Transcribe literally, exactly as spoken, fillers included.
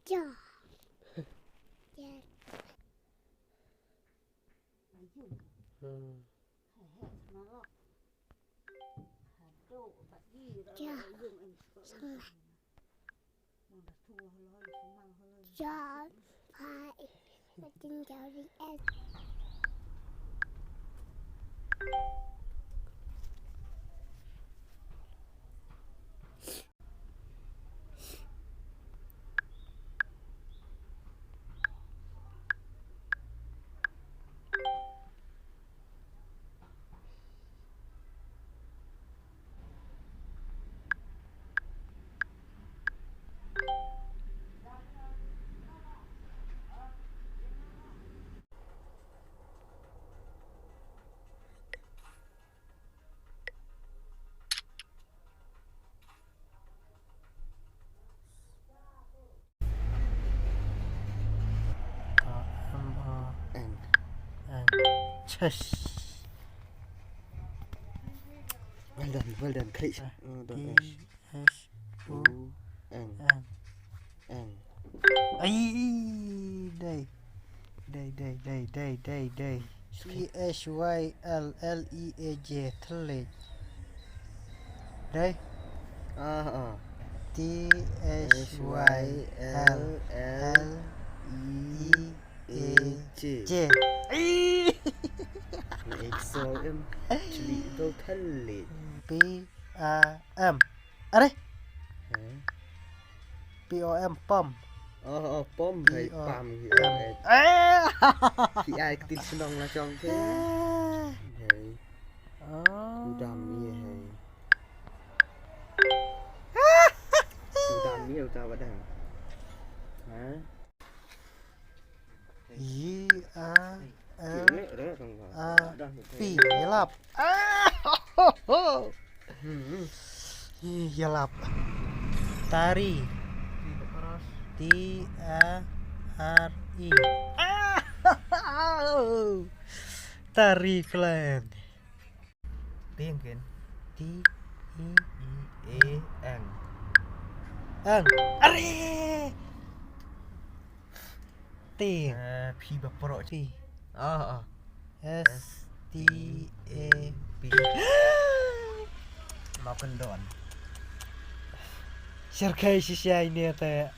Ja. Ja. Hmm. Ja. Salah. Ja. Hai. Makin jauh di es. N. N. Chas. Well done, well done, Chris. Well done, Ash. S O N. N. N. Ai, dai. Dai, dai, dai, dai, dai, dai. T H Y L L E A J, thylliej. Dai. Ah, ah. T H Y L L E A J. Ai. Na exo em. Chili to thylliej. P A M. Are? Hah? P O M, pom. Oh, oh, pom, hai, pom, hai, hai. Eh! Ki ai, ki tin shnong la chong ke. Eh. Hai. Oh. U dam ye, hai. U dam ye, u ta wa dam. Hah? Y A L A P. Yalap. Ah, ho, ho. Hmm. Ih, yalap. Tari. T A R I. Ah, tari plan. Tieng ken. T I E Eng. Eng. Are! Tieng. Eh, phi ba pro. Phi. Ah, ah. S T A P. Mau kendon. Serkai sisiai ni te.